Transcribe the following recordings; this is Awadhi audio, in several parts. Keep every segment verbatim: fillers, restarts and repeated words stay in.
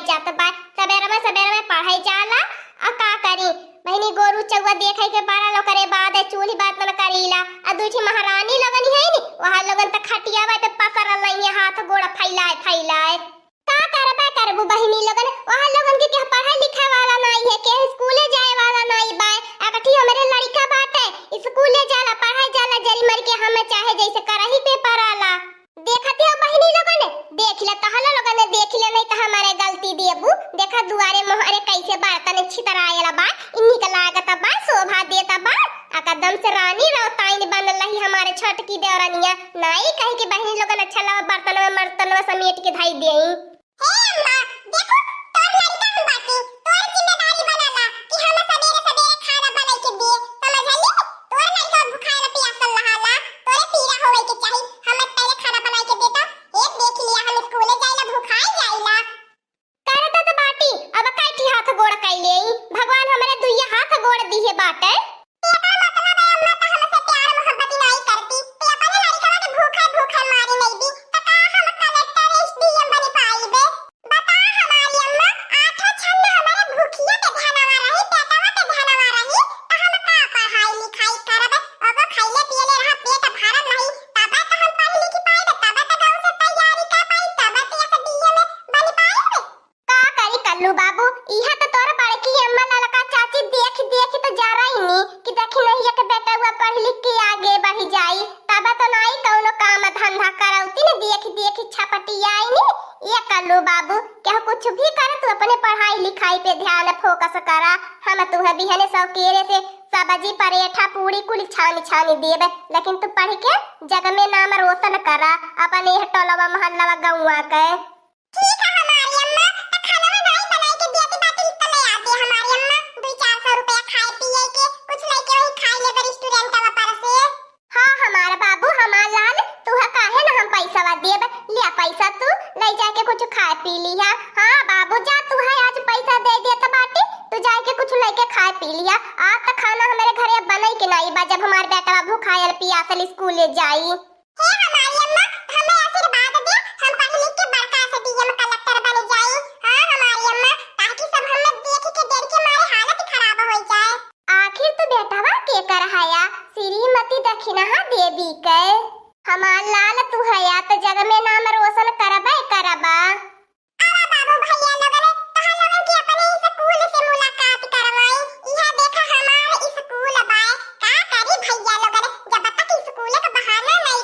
जात बा, सबेरे में, सबेरे में पढ़े जाला, आ का करी? बहिनी, गोरू चउआ देखइ के पड़ल, ओकरे बाद चूल्ही बर्तन करीला। आ दुइ ठी महारानी लोगन है नी, वहाँ लोगन त खटिया बाटे पसरल नहीं है, हाथ गोड़ फैलाए फैलाए। का करबे करबू बहिनी लोगन, वहाँ लोगन के केहू पढ़े लिखे वाला नाई है, केहू स्कूले जाए वाला नाई बाय। आ कठी हमरे लड़िका बाटे, स्कूले जाला, पढ़े जाला, जरी मर के हमें चाहे जैसे करही के पड़ाला। देखत हो बहिनी लोगन, देख ले, तहला लोगन देख ले, नहीं तो हमारे गलती देबू। देखा दुआरे मोहरे कैसे बर्तन छितरायल बा, इन्हीं का लागत बा, शोभा देत बा। आ कदम से रानी रौताइन बनल रही हमारे छोटकी देवरनिया, नाई कहे कि बहिनी लोगन अच्छा लगा बर्तन में मर्तन में समेट के धई देई। हे अम्मा, देखो, तोर लड़िका हम बाटी, तोर जिम्मेदारी बनला कि हम सबेरे सबेरे खाना बनाई के दिए, समझली? तोर लड़िका भुखायल पियासल रहाला, तोरे पीरा होवे के चाही, हम पहले खाना बनाई के देता। एक देख लिया, हम स्कूले जाइला, भुखाई जाइला। करत त बाटी, अब काहे की हाथ गोड़ कैले आई? भगवान हमरे दुइया हाथ गोड़ दिहे बाटे। एकर मतलब है अम्मा त हमसे प्यार मोहब्बत ही नाई करती, ते अपने लड़िकवा के भूखे भूखे मारी नहीं दी, त का हम कलेक्टर एसडीएम बनी पाईबे? बता हमारी अम्मा, आठों छंद हमारे भूखिया के धनवा रही, पेटवा के धनवा रही, त हम का पढ़ाई लिखाई करबे? अगो खैले पियले रहा, पेट भरल रही, तबे त हम पढ़ लिख पाईबे, तबे त गाँव से तैयारी कर पाई, तबे त एसडीएम बनी पाईबे। का करी कल्लू बाबू, इहे तो तोर बड़की अम्मा ललका चाची देख देख तो जरइनी कि देखी नहीं एक बेटवा पढ़ लिख के आगे बढ़ी जाई, तब तो नाई कौनो काम धंधा करौती न देख देख छपटियाइनी। ये कल्लू बाबू, केहू कुछ भी करे, तू अपने पढ़ाई लिखाई पे ध्यान फोकस करा। हम तुहे बिहने सौकेरे से सब्जी परेठा पूरी कुल छानी छानी देबे, लेकिन तू पढ़ के जग में नाम रोशन करा, अपने यह टोलवा मोहल्लवा गौवा के। ठीक है हमारी अम्मा, त खाना नाई बनाई के दिया के बाटी त ले आते हमारी अम्मा, दो चार सौ रुपया खाए पिए के, कुछ लेके वही खाई लेबे रेस्टोरेंट पर से। हाँ हमार बाबू, हमार लाल, तू है काहे ना हम पैसा देब, लिया पैसा तू ले जाके कुछ खाए पी लिया। हाँ बाबू जा, तू है आज पैसा दे देत बाटी, तू जाके कुछ लेके खाए पी लिया। आज त खाना हमारे घरे बनई के नाई बा, जब हमार बेटवा भुखायल पियासल स्कूले जाई। हे हमारी अम्मा, हमें आशीर्वाद दे, हम पढ़ लिख के बड़का से डीएम कलेक्टर बन जाई। हाँ हमारी अम्मा, ताकि सब हमें देख के डर के मारे हालत खराब हो जाए। आखिर तू बेटवा के कर हया? श्रीमती दक्षिणा देवी के। हमार लाल तू हया तो जग में नाम रोशन करबे करबा। आवा बाबू भैया लोगन, तोहर लोगन के अपने स्कूल से मुलाकात करवाई। इहा देखा हमार स्कूल बाय। का करी भैया लोगन, जब तक स्कूल के बहाना नहीं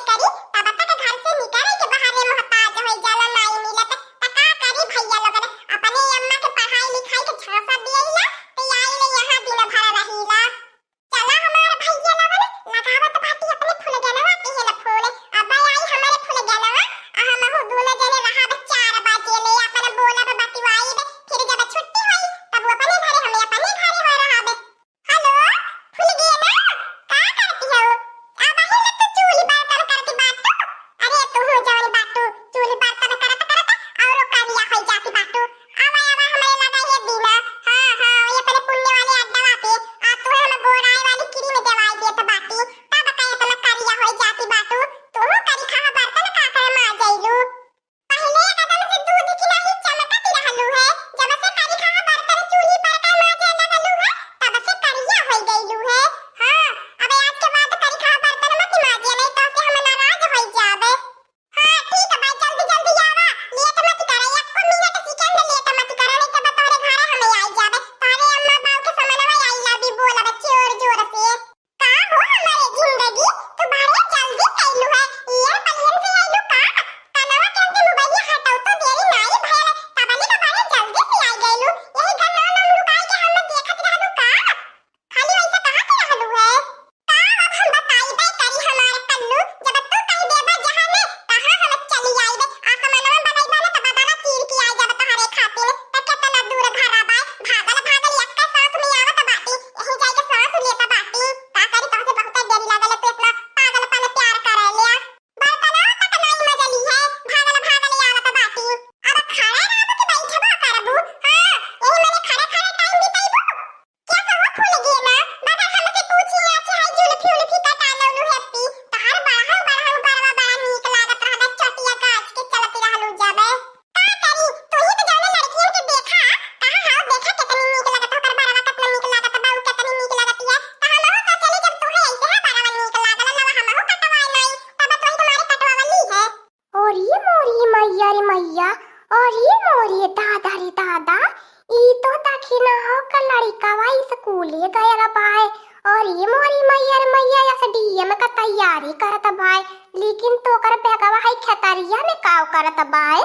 तैयारी करत बाय, लेकिन तोकर बेगवा है खेतरिया में काव करत बाय?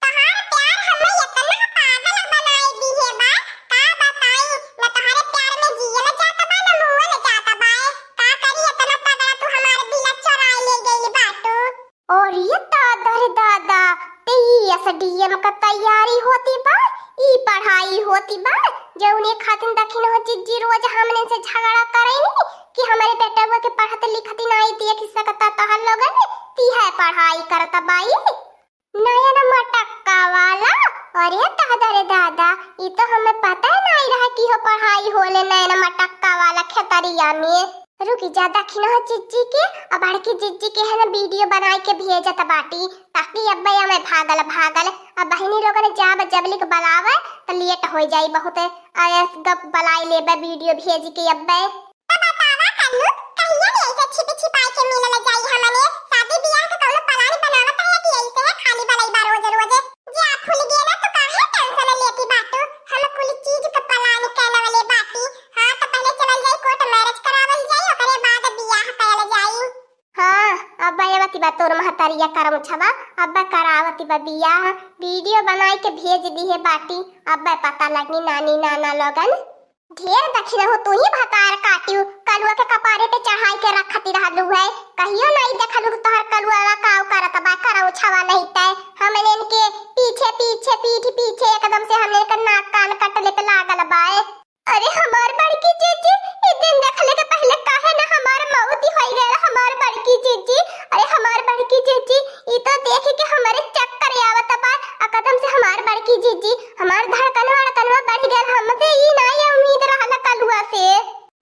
तोहार प्यार हमें इतना पागल बनाई दिहे बा, का बताई, न तोहरे प्यार में जियल जात बा, न मुअल जात बा। का करी, इतना तगड़ा तू हमार दिल चुराई ले गइल बाटू। और ये दादा रे दादा, ते ई एसडीएम का तैयारी होती बा, ई पढ़ाई होती बा, जौने खातिन दखिन हो जिज्जी रोज हमने से झगड़ा करेनी कि हमरे बेटवा के पढ़त लिखत नाई देख सकता तोहर लोगन, ती है पढ़ाई करत बाई। नयन मटक्का वाला, अरे दादा रे दादा, ई तो हमें पता ही नहीं रहा कि हो पढ़ाई होले नयन मटक्का वाला खेतरिया में। रुकी जा, दखिन हो जिज्जी के, अब बड़की जिज्जी के है ना वीडियो बनाई के भेजत बाटी, ताकि अब्बे हमें भागल भागल, अब बहिनी लोगन जाब जबलिक बलावे, त लेट हो जाई बहुत। अरे गप बलाई लेबे वीडियो भेज के अब्बे। त बतावा कल्लू, कहिया ले ऐसे छिपी छिपाई के मिलल जाई हमने? शादी बियाह के कौनो प्लान बनावत है कि ऐसे है खाली बलई बा रोज रोज? जे आप फूल गेला तो काहे टेंशन लेती बाटू? हम कुल चीज के प्लान कैले वाले बाटी। हाँ, तो पहले चलल जाई कोर्ट मैरिज करावल जाई, ओकरे बाद बियाह कैल जाई। हाँ, अब आवती बा तोर महतारिया करम छवा, अब करावती बा बियाह, वीडियो बनाई के भेज दी है बाटी, अब पता लगी नानी नाना लोगन। ढेर दखिन हो तू ही भतार काटियो, कलुआ के कपारे पे चढ़ाई के रखती रहलू है, कहियो नहीं देखलू तोहर कलुआ काव करत बा, करौ छवा नहीं तय, हमने इनके पीछे पीछे पीठ पीछे एकदम से हमने इनके नाक कान कटले पे लागल बाए। अरे हमार बड़की जीजी, ई दिन देखले के पहले काहे ना हमार मौत ही होई गयल, हमार बड़की जीजी। अरे हमार बड़की जीजी, ई तो देख के हमरे चक्कर आवत बा, एकदम से हमार बड़की जीजी, हमार धड़कन वड़कनवा बढ़ गयल, हमसे ई नाई उम्मीद रहल कलुआ से।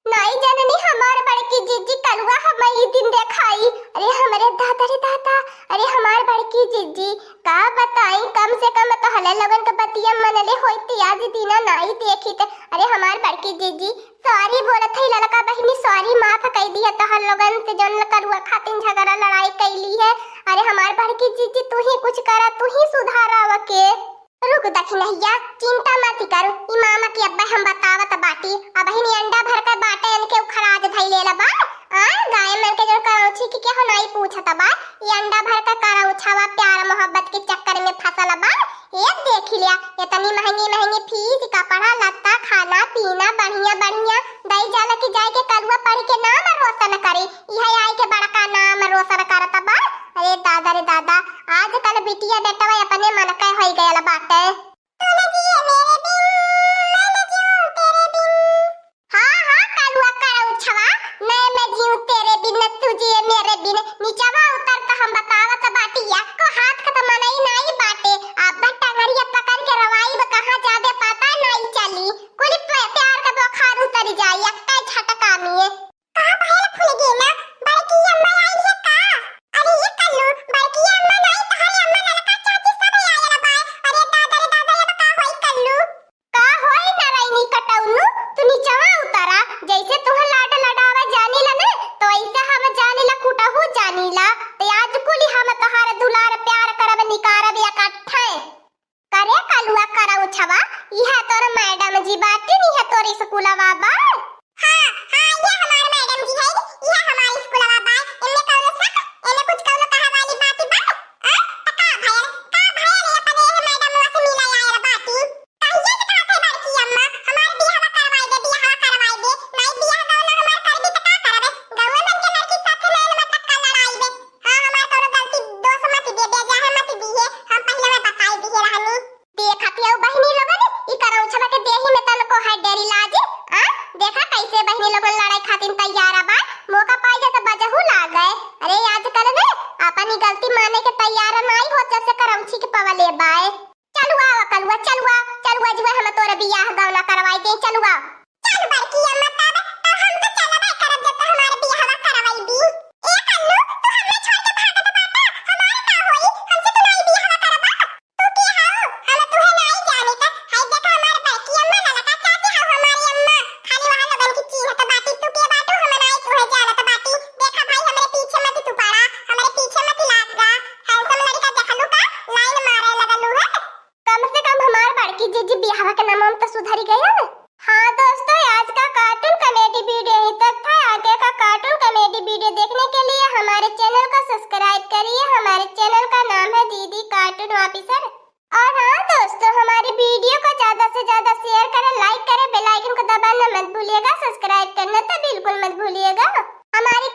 नाई जननी हमार बड़की जीजी, कलुआ हम ई दिन देखाई। अरे हमरे दादा रे दादा, अरे हमार बड़की जीजी, का बताई, कम से कम तोहले लोगन के बतिया मनले होइत, आज दिना नाई देखित। अरे हमार बड़की जीजी, सॉरी बोलत है ललका बहिनी, सॉरी, माफ कई दिया तोहर लोगन से जौन कलुआ खातिन झगड़ा लड़ाई कैली है। अरे हमार बड़की जीजी, तू ही कुछ करा, तू ही सुधारा वके। रुक दखिनहिया, चिंता मत करू, ई मामा के अब्बे हम बतावत बाटी। अबहिन अंडा भर के बाटे इनके उखराज धई लेला बा। आ, गाय मन के जौन करौछी के केहू नाई पूछत बा। ई अंडा भर के करौछवा प्यार मोहब्बत के चक्कर में फंसल बा। ए देख लिया, इतनी महंगी महंगी फीस, कपड़ा लत्ता, खाना पीना बढ़िया बढ़िया दई जाला कि जाए के कलुआ पढ़ के नाम रोशन करे। इहे आए के बड़का नाम रोशन करत बा। अरे दादा रे दादा, आजकल बिटिया बेटवा अपने मन के होई गयल बाटे। तू न जिए मेरे बिन, मैं न जीऊं तेरे बिन। हाँ, हाँ, कलुआ करौछवा, मैं न जीऊं तेरे बिन, न तू जिए मेरे बिन। नीचवा उतर त हम बतावत बाटी, एको हाथ के त मनई नाई बाटे। अब टंगरिया पकड़ के रवाई बा, कहाँ जाबे पता नाई चली। कुल प्यार के बुखार उतर जाई, एक्के झटका में। का भइल फुलगेना, बड़की अम्मा आई है का? अरे ये कल्लू, बड़की अम्मा नाई, तोहरे अम्मा, ललका चाची सब आयल बा। अरे दादा रे दादा, ये का होई कल्लू? का होई नारायणी कटौनू, तू नीचवा उतरा, जैसे तुहे लाड लडावा जानी ला ने, तो ऐसे हम जानी ला, कुटहू जानी ला। ते आज कुली हम तोहार दुलार प्यार करब, निकारब इकट्ठे। करे कलुआ करौछवा, इहे तोर मैडम जी बाटिन, इहे तोर स्कूलवा बा। हाँ, हाँ, ये हमार मैडम जी है, इहे हमार स्कूलवा बा। इनमें कौनो शक, इनमें कुछ कौनो कहे वाली बात बा? आ? त का भयल, का भयल, ये अपने ये मैडमवा से मिले आयल बाटी। कहिए से कहत है बड़की अम्मा, हमार बियाहवा करवाई दे, बियाहवा करवाई दे। नाई बियाह गौना हमार करबी त का करबे? गौए मन के लड़की साथे नैन मटक्का लड़ाई बे। हाँ, हमार कौनो गलती दोष मत दे दे, जाहे मत दिहे, हम पहिले में बताई दिहे रहनी। देखत हऊ बहिनी लोगन, ई करौछवा के देही में तनको है डेरी लाज, आ? देखा कैसे बहिनी लोगन लड़ाई खातिर तैयार बा, मौका पाई जाए तो बजहू लागे। अरे आजकल में अपन ई गलती माने के तैयार नाई होत, जब से करौछी के पवले बाए। चलुआ, कलुआ, चलुआ, चलुआ जुआ, हम तोर बियाह गौना करवाई दे, चलुआ। चल बड़की अम्मा, तब, तब हम तो चलबे करब, जब तो हमार बियाहवा करवाई दी। ए कल्लू, तू हमें छोड़ के भागत बाटा, हमार का होई? हमसे तू नाई बियाहवा करबा? तू के हऊ? हम तुहे नाई जानित। हाय देखा हमार बड़की अम्मा, ललका चाची हऊ हमारी अम्मा। खाली वहाँ लोगन की चीन्हत बाटी, तू के बाटू, हम नाई तुहे जानत बाटी। देखा भाई, हमरे पीछे मत तू पड़ा, हमरे पीछे मत लाग गा। Handsome लड़का देखलू का? Line मारे लगलू है। कम से कम हमार बड़की जीजी बियाहवा के नाम तो सुधरी गया। हाँ दोस्तों, आज का cartoon comedy video यहीं तक था। आगे का cartoon comedy video देखने के लिए न तो बिल्कुल मत भूलिएगा। हमारी